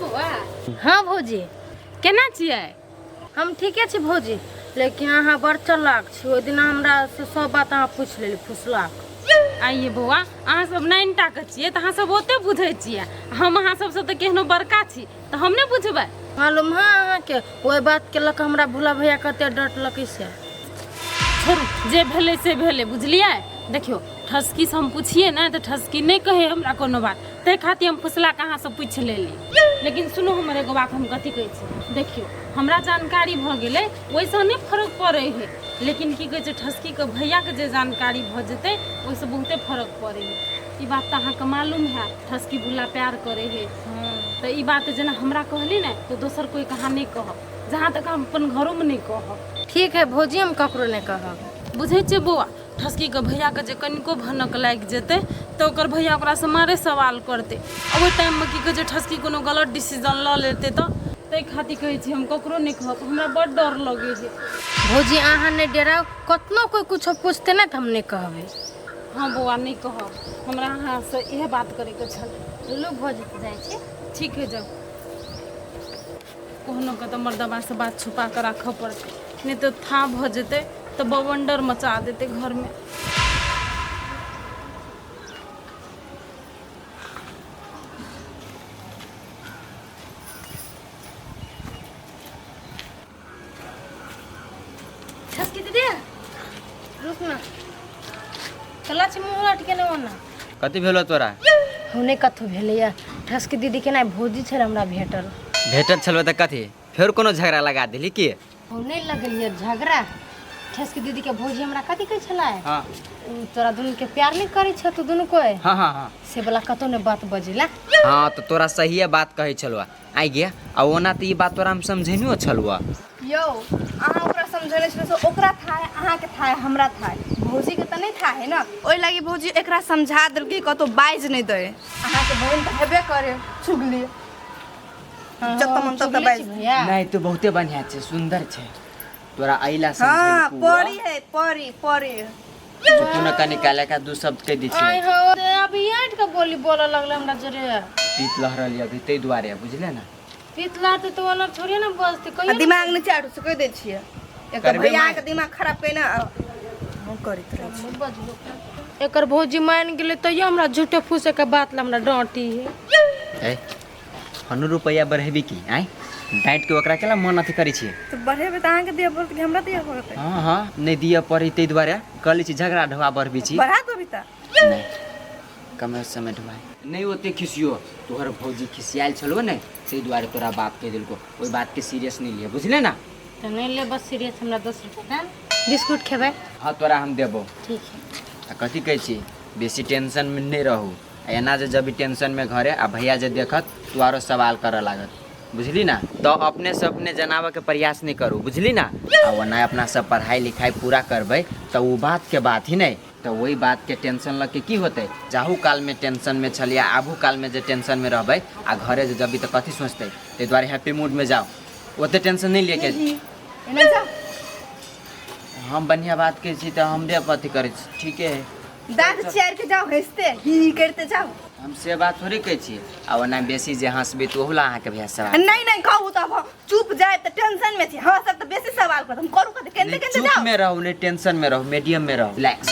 बौआ। हाँ भौजी। केना छियै? हम ठीके छी भौजी, लेकिन अहाँ बड़ चलाक छी। ओहि दिना हमरा से सब बात अहाँ पूछि लेली फुसलाक। आइए बौआ, अहाँ सब नाइन टा के छियै तऽ अहाँ सब ओते बुझै छियै, हम अहाँ सबसँ तऽ केहनो बड़का छी तऽ हम नहि बुझबै। मालूम है अहाँके ओहि बात के लऽ कऽ हमरा भोला भैया कते डटलकै से। छोड़ू, जे भेलै से भेलै, बुझलियै? देखियौ, ठसकीसँ हम पुछियै ने तऽ ठसकी नहि कहै हमरा कोनो बात, ताहि खातिर हम फुसला कऽ अहाँसँ पूछि लेली। लेकिन सुनू हमर एगो बात, हम कथी कहै छी, देखियौ हमरा जानकारी भऽ गेलै ओहिसँ नहि फरक पड़ै हइ, लेकिन की कहै छै ठसकीके भैयाके जे जानकारी भऽ जेतै ओहिसँ बहुते फरक पड़ै हइ। ई बात तऽ अहाँके मालूम है, ठसकी भुल्ला प्यार करै हइ। तऽ ई बात जेना हमरा कहली ने तऽ दोसर कोइ कहाँ नहि कहब, जहाँ तक हम अपन घरोमे नहि कहब। ठीक है भौजी, हम ककरो नहि कहब। बुझै छियै बौआ, ठसकीके भैयाके जे कनिको भनक लागि जेतै तऽ ओकर भैया ओकरासँ मारे सवाल करतै, आ ओहि टाइममे की कहै छै ठसकी कोनो गलत डिसीजन लऽ लेतै, तऽ ताहि खातिर कहै छी हम ककरो नहि कहब, हमरा बड्ड डर लगै छै। भौजी अहाँ नहि डराउ, कतनो कोइ कुछो पूछतै ने तऽ हम नहि कहबै। हँ बौआ, नहि कहब, हमरा अहाँसँ इएह बात करैके छल। लू भौजी, तऽ जाइ छी। ठीक है, जाउ। कहुनो कऽ तऽ मर्दबासँ बात छुपा कऽ राखऽ पड़तै, नहि तऽ था भऽ जेतै तऽ बवंडर मचा देतै घरमे। ठसकी दीदी रुक ना, चला छी मुँह लटके ने ओना। कथी भेलो तोरा? हम नहि कथू भेलैया। ठसकी दीदी के ना भौजी छल हमरा भेटल। भेटल छलबे तऽ कथी फेर कोनो झगड़ा लगा देली की? हम नहि लगलियै झगड़ा। ठसकी दीदी के भौजी हमरा कथी कहै छलै? हाँ। उ तोरा दुनू के प्यार नहि करै छौ तू दुनू कोइ? हाँ हाँ हाँ। से वाला कतौ नहि बात बजेला। हाँ तऽ तोरा सहिए बात कहै छलुआ आइ गे, आ ओना तऽ ई बात तोरा हम समझेनियो छलुआ। यौ अहाँ ओकरा समझेने छलियै से ओकरा था है, अहाँके था है, हमरा था है, भौजीके तऽ नहि था है ने, ओहि लागि भौजी एकरा समझा देलकै कतौ बाजि नहि दै। अहाँके बहिन तऽ हेबे करे चुगली, जतऽ मन ततऽ चुगली बाजि छी भैया। नहि तू बहुते बढ़िया छै, सुंदर छै, तोरा अइला हाँ समझेलकौ। परी है, परी परी। चुप न, कनी काले का दू शब्द कह दी आइ छियै। हो अभी ऐंठ के बोली बोलऽ लगले हमरा जरे। पीत लहरल अभी ताहि दुआरे, बुझले ना? पीत लाते तो ओना थोड़े ना बजते आ कहियो। दिमाग नहि चाटू से कहि दै छियै, एक तऽ करबे भैया माय। के दिमाग खराब कहिना हम करैत रहै छी। बजलो एकर भौजी मान गेलै तैयो हमरा झूठे फूसे के बात ला हमरा डांटी है। ए हनु रुपैआ बढ़ेबी की? आँय डाँटि के ओकरा केला मन अथी करै छियै? तऽ बढ़ेबै तऽ अहाँके दिअ पड़त कि हमरा दिअ पड़तै? हाँ हाँ, नहि दिअ पड़ै ताहि दुआरे कहले छी झगड़ा ढोआ बढ़बी छी। बढ़ा देबी तऽ नहि, कमे समय ढुआइ नहि ओते खिसियो। तोहर भौजी खिसियायल छलो ने ताहि दुआरे तोरा बात कहि देलको, ओहि बातके सीरियस नहि लिअ, बुझले ना? तऽ नहि लेब सीरियस, हमरा 10 रुपया दे, बिस्कुट खेबै। हाँ तोरा हम देबो। ठीक है। आ कथी कहै छी, बेसी टेंशनमे नहि रहू, आ एना जे जब टेंशनमे घरे आ भैया जे देखत तो आरो सवाल करऽ लागत, बुझली ना? तऽ अपने से अपने जनाबऽके प्रयास नहि करू, बुझली ना? आ ओना अपना सब पढ़ाई लिखाई पूरा करबै तऽ ओ बातके बात ही नहि, तऽ ओहि बातके टेंशन लऽ के की होतै? जाहू कालमे टेंशनमे छलियै, आबू कालमे जे टेंशनमे रहबै आ घरे जे जबी तऽ कथी सोचतै? ताहि दुआरे हैप्पी मूडमे जाउ, ओते टेंशन नहि लिअके। एना जाउ। हम बढ़िआँ बात कहै छी तऽ हमरे अथी करै छी, ठीके है। दाँत चियार के जाओ, हंसते ही ही करते जाओ। हम से बात थोड़े कहै छी, आ ओना बेसी जे हंसबी तऽ ओहू ला अहाँके भैया सवाल। नहीं नहीं कहू तब हम चुप जाए तऽ टेंशन में छी, हाँ सब तऽ बेसी सवाल करत, हम करू कथी? केनते नहि केनते चुप जाओ। में रहू, नहि टेंशन में रहू, मीडियम में रहू, रिलैक्स।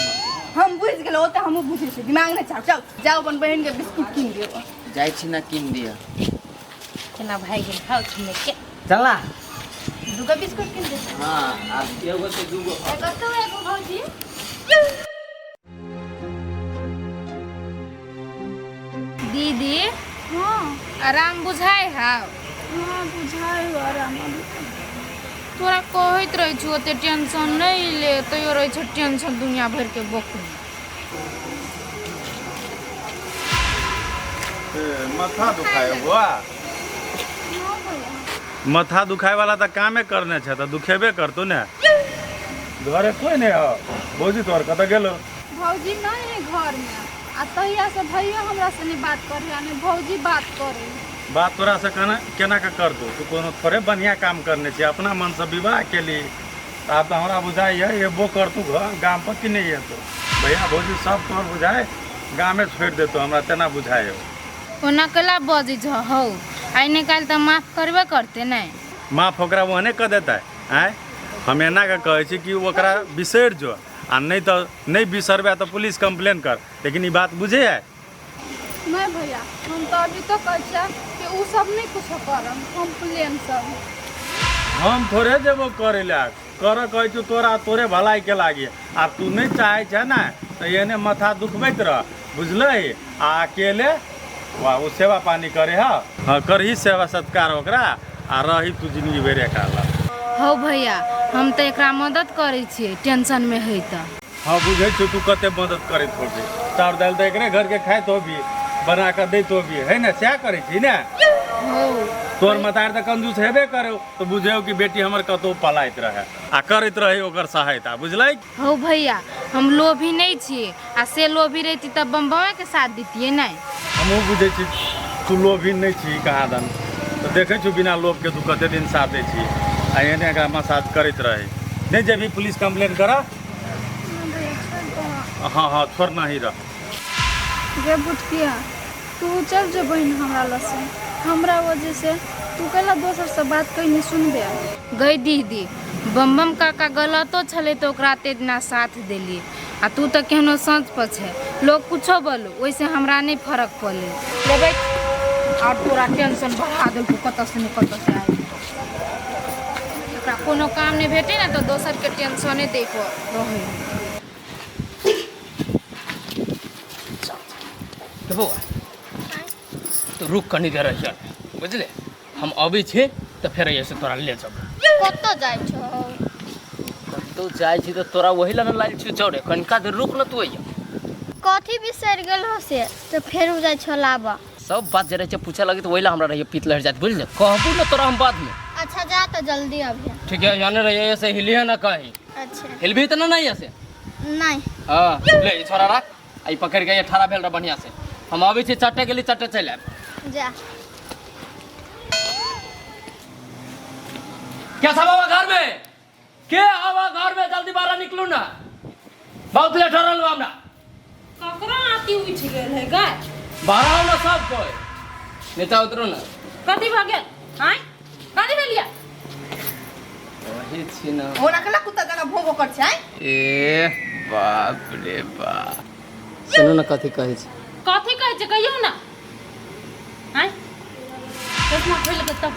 हम बुझि गेलहुँ, ओते हमहूँ बुझै छी, दिमाग नहि चाहू। जाओ जाओ, अपन बहिन के बिस्कुट कीन दियौ। जाइ छी ना, कीन दिअ। केना भागि गेल खाउ छुमे के। चल ना। दूगो बिस्कुट कीन दे। हाँ आब एगो से दूगो। कतौ एगो भौजी। दीदी। हाँ। आराम बुझाइ हाव? हाँ बुझाइ हो आराम अभी। तोरा कहैत रहै छी ओते टेंशन नहि ले, तैयो रहै छै टेंशन दुनिया भरि के बकरी। ए, माथा दुखाय बुआ? माथा दुखाय वाला तऽ कामे करने छै तऽ दुखेबे करतौ ने। घरे कोई नहीं हो? भौजी तोहर कतऽ गेलो? भौजी नहीं है घर में, आ तहिया से भैया हमरा से नहीं बात करे आ नहीं भौजी बात करे। बात तोरा से केना केना के करतौ? तू कोनो थोड़े बढ़िया काम करने छी, अपना मन से विवाह केली, तऽ आब तऽ हमरा बुझाइए एबो करतौ घर गाम पर कि नहीं एतौ। भैया भौजी सब तोहर बुझाइ गामे छोड़ि देतौ, हमरा तेना बुझाइ। ओना केला बजै छ हौ? आइ नहि काल्हि तऽ माफ करबे करतै नहि? माफ ओकरा ओहने कऽ देतै? आँय, हम एना कऽ कहै छी कि ओकरा बिसरि जो, आ नहि तऽ नहि बिसरबै तऽ पुलिस कम्प्लेन कर, लेकिन ई बात बुझे है? नहि भैया, हम तऽ अभी तक कहै छियै कि ओ सब नहि कुछो करब, कम्प्लेन सब। हम थोड़े जेबो करै लए, कर कहै छौ तोरा तोरे भलाइके लागी। आब तू नहि चाहै छै ने तऽ एहने माथा दुखबैत रह, बुझलै? आ अकेले वा ओ सेवा पानी करे। हँ हँ, करही सेवा सत्कार ओकरा आ रही तू जिंदगी भरि एकरा लग। हौ भैया, हम तऽ एकरा मदद करै छियै, टेंशनमे है तऽ। हँ, बुझै छियौ तू कते मदद करैत होबी। चाउर दालि तऽ एकरे घरके खाइत होबी, बना कऽ दैत होबी, है ने? सएह करै छी ने? हौ। तोहर मतार तऽ कंजूस हेबे करो, तऽ बुझौ कि बेटी हमर कतहु पलाइत रहै आ करैत रहै ओकर सहायता, बुझलै? हौ भैया, हम लोभी नहि छियै, आ से लोभी रहिती तऽ बमबमेके साथ दितियै नहि? हमहूँ बुझै छी तू लोभी नहि छी कहाँ दन, तऽ देखै छौ बिना लोभके तू कते दिन साथ दै छी आ एहने एकरा मसाज करैत रहै। नहि जेबही पुलिस कम्प्लेन करऽ? हँ हँ, छोड़ नहीं रह। गे बुटकिया, तू चल जो बहिन हमरा लग से। हमरा वजह से तू कैला दोसर से बात कहीं नहीं सुनबे? गई दीदी, बम बम काका गलतो छलै तऽ ओकरा एते दिना साथ देलियै, आ तू तऽ केहनो सच पर छै। लोग कुछो बोलू, ओहिसँ हमरा नहि फरक पड़लै। लेबै आओर तोरा टेंशन बढ़ा देलकौ, कतऽसँ नहि कतऽसँ आबि कऽ। एकरा कोनो काम नहि भेटै ने तऽ दोसरके टेंशने दै पर रहै। तऽ बौआ, तू रुक कनी देर अहिया, बुझले? हम अबै छी तऽ फेर एहिसँ तोरा ले जेबौ। कतऽ जाइ छौ? कतहु जाइ छी तऽ तोरा वही लए ने लायल छियौ चौरे। कनिका देर रुक ने तू अहिया। कथी बिसरि गेल हो से तऽ फेर जाइ छौ लाबऽ? सब बात जे रहै छै पूछऽ लगे तऽ ओहि लए हमरा रहैए पीत लहरि जाइत, बुझले? कहबू ने तोरा हम बादमे। अच्छा, जा तऽ जल्दी अभी। ठीक है, यहाँ रहिए, ऐसे हिलिए ना कहीं। अच्छा। हिलबी तऽ ना नहीं ऐसे? नहीं। हाँ, ले ई छोरा राख आ ई पकड़ के ठाड़ा भेल रह बढ़िया से। हम अबै छी, चट्टे गेली चट्टे चलि आयब। जा। क्या सब आवा घर में? के आवा घर में? जल्दी बाहर निकलू ना, बहुत लेट हो रहल बा हमरा। ककरो आती उठि गेल है गाय? बाहर आओ ना सब कोई, नीचा उतरू ना। कथी भऽ गेल? आँय, कथी भेल या? वही छी ना। ओना केना कुत्ता जकाँ भों भों कर छै? ए बाप रे बाप, सुनू ना कथी कहै छी। कथी कहै छै, कहियौ ने। आँय, चश्मा खोलि कऽ तक,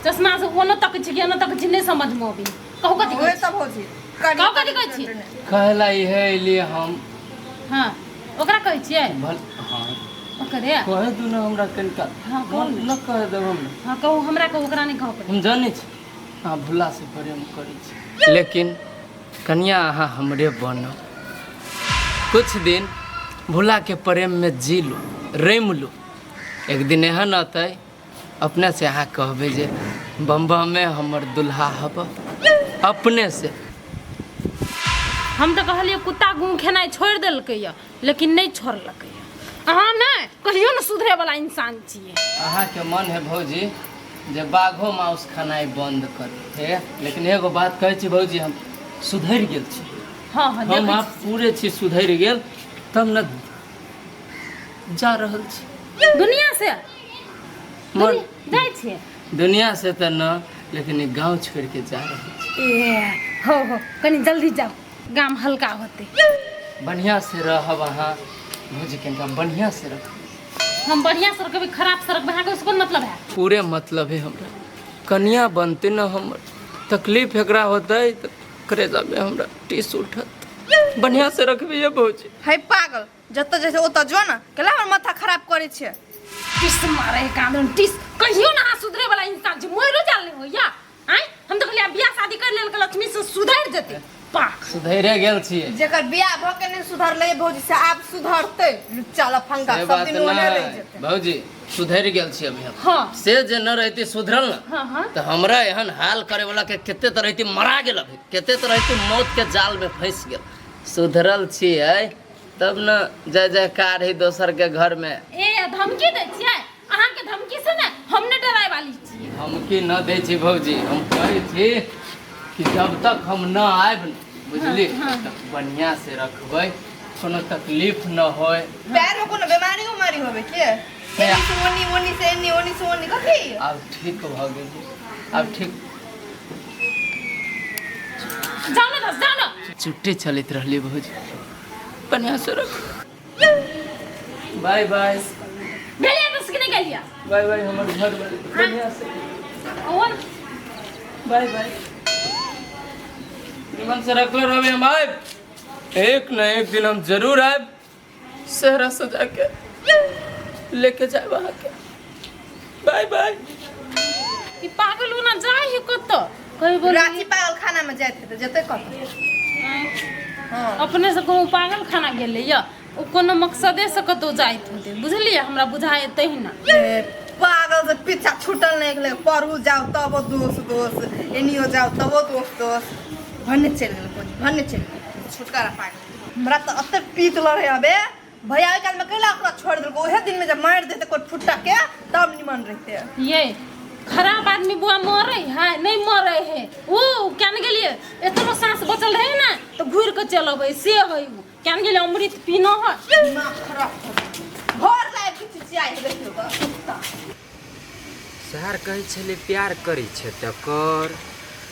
चश्मा से ओनो तक छी कि एनो तक छी, नहि समझमे अबै। कहू कथी ओहे कहै छी? सब भौजी। कहू कथी कहै छी? कहला इहे एलियै हम। हँ, ओकरा कहै छियै? भल हाँ। ओकरे कहे दू ना हमरा कनिका। हाँ, कहू ने। न कह देब हम। हँ, कहू, हमरा कहू, ओकरा नहि कहू पड़ै। हम जानै छी अहाँ भुला से प्रेम करै छी, लेकिन कनिया अहाँ हमरे बनब। कुछ दिन भुला के प्रेम में जी लू, रमि लू। एक दिन एहन अतै अपने से अहाँ कहबै जे बम्बमे हमर दुल्हा हब, अपने से। हम तऽ कहलियै कुत्ता गूँ खेनाइ छोड़ि देलकै यऽ, लेकिन नहि छोड़लकै यऽ। अहाँ नहि कहियो ने सुधरे वाला इंसान छियै। अहाँके मन है भौजी जे बाघो माउस खेनाइ बन्द करू हे, लेकिन एगो बात कहै छी भौजी, हम सुधरि गेल छी। हँ हँ, हम देखै आब पूरे छी सुधरि गेल, तब ने जा रहल छी छी। दुनिया से मन जाइ छियै? दुनिया से तऽ न, लेकिन ई गाँव छोड़ि के जा रहल छी। ए हो हो, कनि जल्दी जाउ, गाम हल्का होतै। बढ़िआँ से रहब अहाँ भौजी, कनिका बढ़िआँ से रखब। हम बढ़िया से रखबै, खराब से रखबै, अहाँके ओहिसँ कोन मतलब है? पूरे मतलब है हमरा। कनिया बनतै ने हमर, तकलीफ एकरा होतै तऽ करेजामे हमरा टीस उठत। बढ़िआँ से रखबै ये भौजी। हे पागल, जतऽ जाइ छै ओतऽ जो ने, केला हमर माथा खराब करै छै? टिस मारे कादन टिस, कहियो ना अहाँ सुधरे वाला इंसान छी, मरो जाल नहीं होइया। आँय, हम तऽ कहलियै आब बियाह शादी कर लेल लक्ष्मी से सुधरि जेतै पाक। सुधैरे गेल छियै। जेकर बियाह भऽ के नहि सुधरलै भौजी, से आब सुधरतै? लुच्चा लफंगा। से सब बात दिन ओने रहि नहि जेतै। भौजी, सुधरि गेल छी अभी हम। से जे न रहती सुधरल ने हाँ हाँ तऽ हमरा एहन हाल करे वाला के कते तऽ रहती मरा गेल अभी, कते तऽ रहती मौत के जाल में फंसि गेल। सुधरल छियै तब ने जय जयकार है दोसर के घर में। ए, धमकी दै छियै? अहाँके धमकी से ने हम नहि डराय वाली छियै। धमकी न दै छी भौजी, हम कहै छी कि जब तक हम न आयब ने, बुझली, तब बढ़िया से रखबै, कोनो तकलीफ न होय। पैर में कोनो बीमारी उमारी होबे के? एनी से ओनी, ओनी से एनी, ओनी से ओनी, कथी? आब ठीक भऽ गेली, आब ठीक। जाओ ना दस, जाओ ना। चुट्टे चलैत रहली भौजी, बढ़िया से रख। बाय बाय। गेलियै दस कि नहि गेलियै? बाय बाय हमर घर वाली, बढ़िया से। और बाय बाय। निमन से रखले रहबे, हम आयब एक न एक दिन, हम जरूर आयब, सेहरा सजा के लेके जाए वहाँ के। Bye bye. ई पागल ओना जाइ है कतऽ? कही बोल। रांची पागल खाना में जाइत हेतै, जेतै कतऽ? हाँ। अपने से कहूँ पागल खाना गेलै या ओ कोनो मकसदे से कतौ जाइत होतै, बुझलियै? हमरा बुझाइ तहिना। ए, पागल से पीछा छूटल नहीं गेलै, पढ़ू जाओ तबो दोस दोस, एनियो जाओ तबो दोस दोस, भन्ने चलि गेलै भौजी, भन्ने चलि गेलै, छुटकारा पा गेलै। हमरा तऽ एते पीत लड़े हबे भैया, ओहि कालमे कैला ओकरा छोड़ि देलकै? ओहे दिनमे जब मारि देतै कोइ फुट्टा के तब निमन रहिते। ये खराब आदमी बुआ मरे है नहीं मरे है, ओ क्या ने गेलिए एतनो सांस बचल रहे ना तो घूर के चल अबै से है। उ क्या ने गेलिए अमृत पीना है। दिमाग खराब हो गेल। घर लायक किछु चिचियाइ है देखियौ तऽ कुत्ता। सर कहै छलै प्यार करै छै तऽ कर,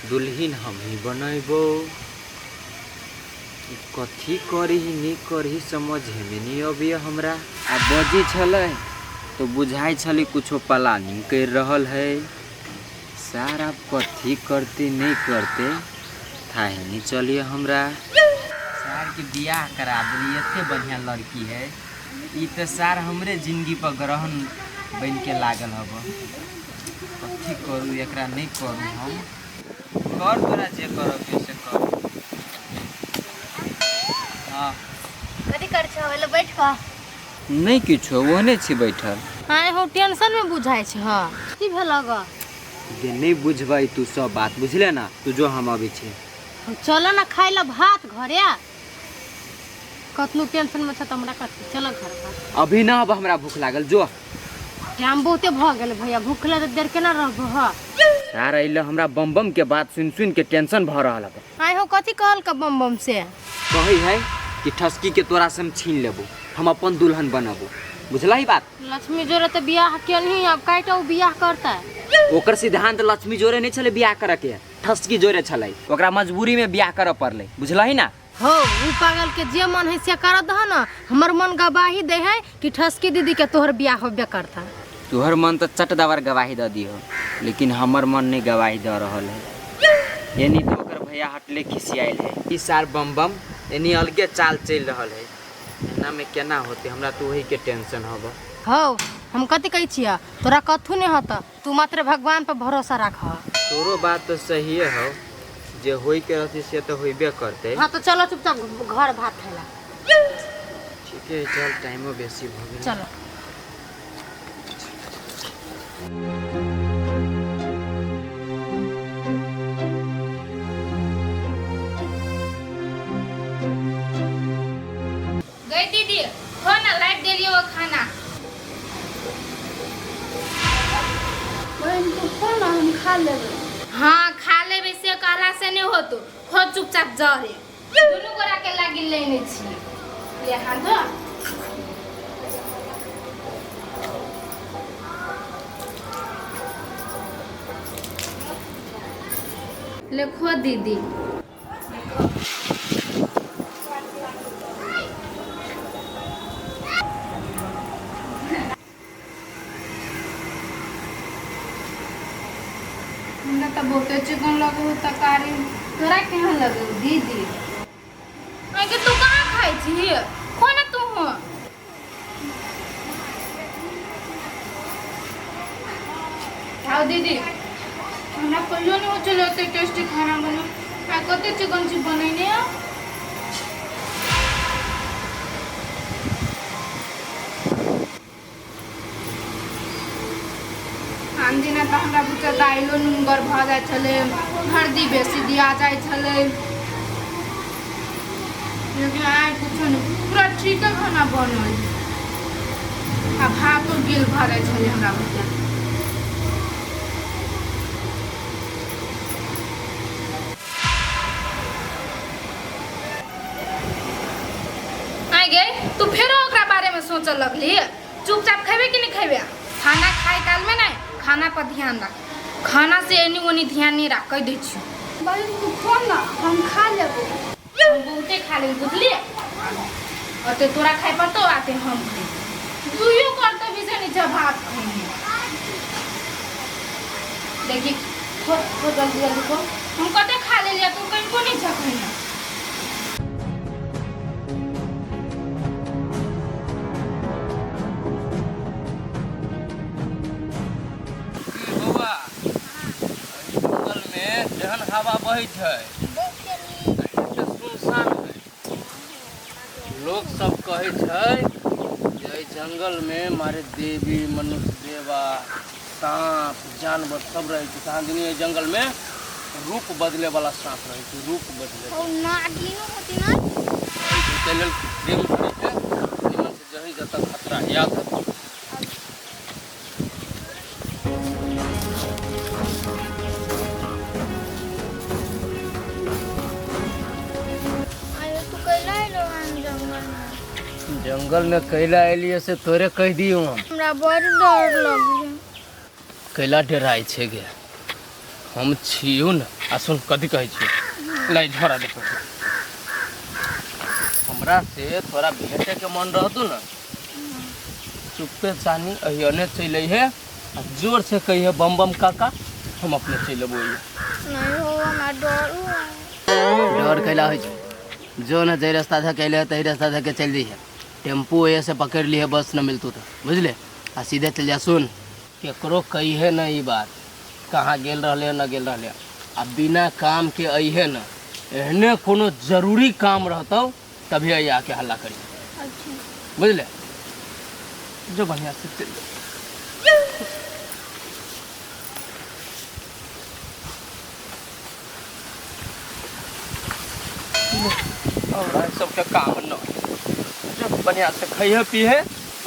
दुल्हिन हमही बनैबो। ई कथी करही नहि करही समझेमे नहि अबैए हमरा। आ बजै छलै तऽ बुझाइ छलै कुछो प्लानिंग करि रहल है। सार आब कथी करते नहि करते थाहे नहि चलिए हमरा। सारके बियाह करा देली, एते बढ़िआँ लड़की है ई तऽ सार हमरे जिंदगी पर ग्रहण बनिके लागल हब। कथी करू एकरा नहि करू हम, कर तोरा जे करब से कर। हाँ कथी कर छौ? एले बैठ कऽ। नहि किछो, ओहने छी बैठल। आँय हो, टेंशन में बुझाइ छै। हँ, की भेल ग? जे नहि बुझबै तू सब बात, बुझले ना? तू जो, हम अबै छी। चल ना खाइ ला भात घरे, कतनो टेंशन में छ तऽ हमरा कथी, चल घर भात। अभी ना, अब हमरा भूख लागल, जो। टाइम बहुते भऽ गेल भैया, भूख लगे देर केना रहबो? ह सार अइले हमरा बम बम के बात सुनि सुनि के टेंशन भऽ रहल हब। आँय हो, कथी कहल का बम बम से? कहै है कि ठसकी के तोरा से हम छीन लेबो, हम अपन दुल्हन बनबो, बुझलही बात? लक्ष्मी जोरे तऽ बियाह केलही, अब काटो बियाह करता? ओकर सिद्धांत लक्ष्मी जोरे नहीं छलै बियाह करे के, ठसकी जोरे छलै, ओकरा मजबूरी में बियाह करे पड़लै, बुझलही ना? हो, उ पागल के जे मन है से कर दह ना, हमर मन गवाही दे है कि ठसकी दीदी के तोहर बियाह होबे करता। तोहर मन तो चट दबर गवाही दऽ दिहो, लेकिन हमर मन नहीं गवाही दऽ रहल है। एनी तो ओकर भैया हटले खिसियाइल है, ई सार बम बम एनी अलगे चाल चलि रहल है, एना में केना होते? हमरा तो वही के टेंशन हब। हो, हम कथी कहै छियै, तोरा कथू नहीं होता, तू मात्र भगवान पर भरोसा राख। तोरो बात तो सहिए हो, जे होई के रहती से तो होइबे करते। हाँ तो चलो चुपचाप घर भात खाइला। ठीक है चल, टाइमो बेसी भऽ गेल। चलो। गई दीदी, हो ना लाइट दे लियो खाना। बहिन तू खो ना, हम खा लेबै। हाँ खा लेबै से कहला से नहीं होतो, खो चुपचाप जा रे। दुनू गोरा के लागी लेने छी, ले हाथ धो। ले खो दीदी। हमरा तऽ बहुते चिकन लगो तरकारी, तोरा केहन लगो दीदी? आगे तू कहाँ खाइ छी, खो ना तू। हो खाओ दीदी, हमरा कहियो नहीं हो चलो ओते टेस्टी खाना बनो। आ कते चिकन छी बनैने हो? आन दिना तऽ हमरा बुते दाइलो नुनगर भऽ जाइ छलै, हरदी बेसी दिया जाइ छलै, लेकिन आइ कुछो नहि, पूरा ठीके खाना बनल आ भातो गिल भऽ जाइ छलै हमरा बुते। आइ गे, तू फेरो ओकरा बारेमे सोचऽ लगली? चुपचाप खेबे कि नहि खेबे? खेबे। खाना खाए काल में नहीं खाना पर ध्यान रख, खाना से एनी ओनी ध्यान नहीं रख, कह दै छियो। बहिन तू खो ना, हम खा लेबो। हम बहुते खा लेबै बुझलिए, ओते तोरा खाए पड़तो आते हम खैबे। दुइयो करते भी से नीचे भात खैने। देखी खो खो जल्दी जल्दी खो, हम कते खा लेलिए तू कनिको नहीं छ खैने। बौआ, जंगल में जेहन हवा बहै छै एते सुनसान है। लोक सब कहै छै जे एहि जंगल में मारे देवी मनुष्य देवा सांप जानवर सब रहै छै। कहाँ दिन एहि जंगल में रूप बदले वाला सांप रहै छै, रूप बदले और नागिनो होती ना। ताहि लेल प्रेम करै छै निमन से जही जतऽ खतरा याद हेतौ। अरे तू कैला एलो हन जंगल में? जंगल में कैला एलियै से तोरे कहि दियौ हम। हमरा बड़ डर लगै। कैला डराइ छै गे, हम छियौ ने। आ सुन कथी कहै छियौ, लै झोरा देखो, हमरा से तोरा भेटे के मन रहतौ ने, चुप्पे चानी अहियने चलि अइहे आ जोर से कहिहे बम बम काका, हम अपने चलि अबो। नहीं हो, हमरा डर हो। डर कैला होइ छै? जो ने जै रास्ता धऽ के अयलै तही रास्ता धऽ के चलि जइहे। टेम्पू ओहे से पकड़ि लिहे, बस न मिलतौ तऽ बुझले, आ सीधे चलि जा। सुन केकरो कहिहे न ई बात, कहाँ गेल रहले न गेल रहले, आ बिना काम के अइहे न, एहने कोनो जरूरी काम रहतौ तभी अइहे आके हल्ला करी। अच्छा बुझले, जो बढ़िया से चलि जो। हमरा सबके काम न, जो बढ़िया से खइहे पीहे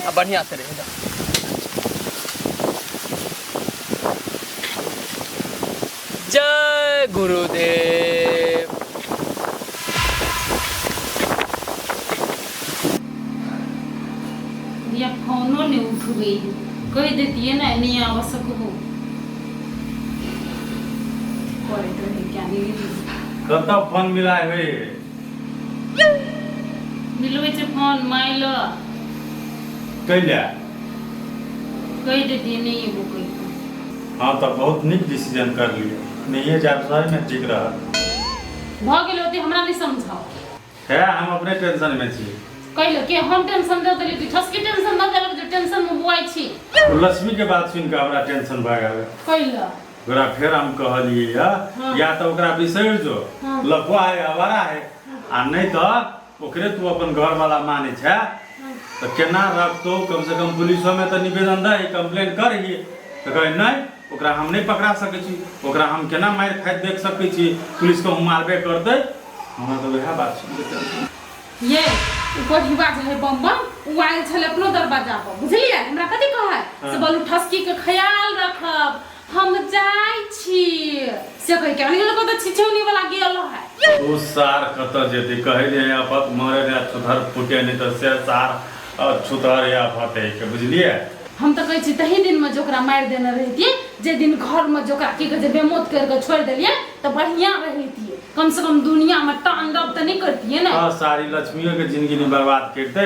आ बढ़िया से रहे। जय गुरुदेव। या फोनो नहीं उठबै, कहि देतियै ने नहीं आबऽ सकबो करैत रहै क्या नहीं गेली। कतऽ फोन मिलाय होइ? मिलबै छै फोन माइल। कैला? कहि देतियै नहीं एबो कहि। हाँ तऽ बहुत नीक डिसीजन कर लिए, नहिए जायब सही में ठीक रहत। भऽ गेल ओते हमरा नहीं समझाओ। है हम अपने टेंशन में छी। कहिलो के हम टेंशन दऽ देली कि ठसकी टेंशन दऽ देलक जे टेंशन में बुआइ छी। ओ लक्ष्मी के बात सुनि कऽ हमरा टेंशन भऽ गेल। कहिलो ओकरा फेर हम कहलियै या तऽ ओकरा बिसरि जो, लफुआ है आवारा है, आ नहीं तऽ ओकरे तू अपन घर वाला मानै छै तऽ केना रखतौ, कम से कम पुलिसो में तऽ निवेदन दही, कंप्लेन करही। तऽ कहै नहीं ओकरा हम नहीं पकड़ा सकै छी, ओकरा हम केना मारि खाइत देख सकै छी, पुलिस के हम मारबे करतै। हमरा तऽ वएह बात सुनि कऽ टेंशन। ये उ कोढ़िबा जे है बम बम, उ आयल छलै अपनो दरवाजा पर बुझलियै, हमरा कथी कहै से बोलू ठसकी के ख्याल रखब हम जाइ छी, से कहि के आनि गेल कतऽ छिछौनी वाला गेल है। ओ सार कतऽ जेतै, कहै जे आफत मरे ने छुतहर फूटे नहीं तऽ से सार छुतहर आफत है के बुझलियै। हम तऽ कहै छी तही दिन में जे ओकरा मारि देने रहितियै, जे दिन घर में जे ओकरा की कहै छै बेमौत करि कऽ छोड़ि देलियै तऽ बढ़िया रहितियै, कम से कम दुनिया में तांडव तऽ नहि करतियै ने। हाँ सारी लक्ष्मियों के जिंदगी नहीं बर्बाद करते,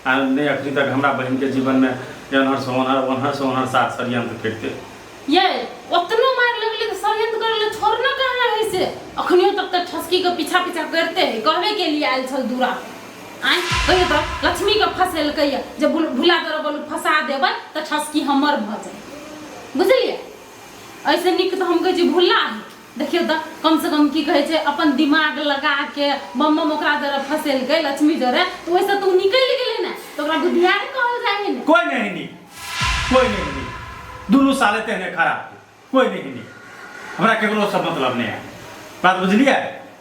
आ नहीं अखनी तक हमरा बहन के जीवन में एनहर से ओनहर ओनहर से ओनहर साथ षड्यंत्र करते। ये ओतनो मारि लगले तऽ षड्यंत्र करे ले छोड़ना कहाँ है से, अखनियो तक तऽ ठसकी के पीछा पीछा करते है, कहबे के लिए आयल छल दूरा। आँय कहियो तऽ लक्ष्मी के फसेलकै ये, जे भुला दर बोलू फंसा देबै तऽ ठसकी हमर भऽ जाय बुझलियै। ऐसे नीक तऽ हम कहै छी भुला है, देखियौ तऽ कम से कम की कहै छै अपन दिमाग लगा के बम बम ओकरा जरे फसेलकै लक्ष्मी जरे, तऽ ओहिसँ तऽ ओ निकलि गेलै ने, तऽ ओकरा बुधियार कहल जाइ है ने। कोई नहीं नीक, कोई नहीं नीक, दुनू साले तेहने खराब, कोई नहीं नीक, हमरा केकरो से मतलब नहीं है, बात बुझलियै।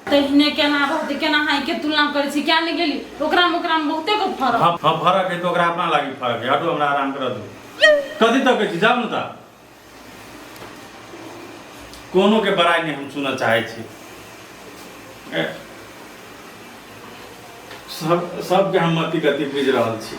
तहिने केना रहतै, केना अहाँ के तुलना करै छी, क्या नहि गेली ओकरामे ओकरामे बहुते के फरक। हाँ हाँ फरक है तो ओकरा अपना लागी फरक है, हटू हमरा आराम कर दू। कथी तकै छी, जाउ ने तऽ। कोनो के बड़ाई नहीं हम सुनऽ चाहै छी, सब सबके हम मति गति बुझि रहल छी।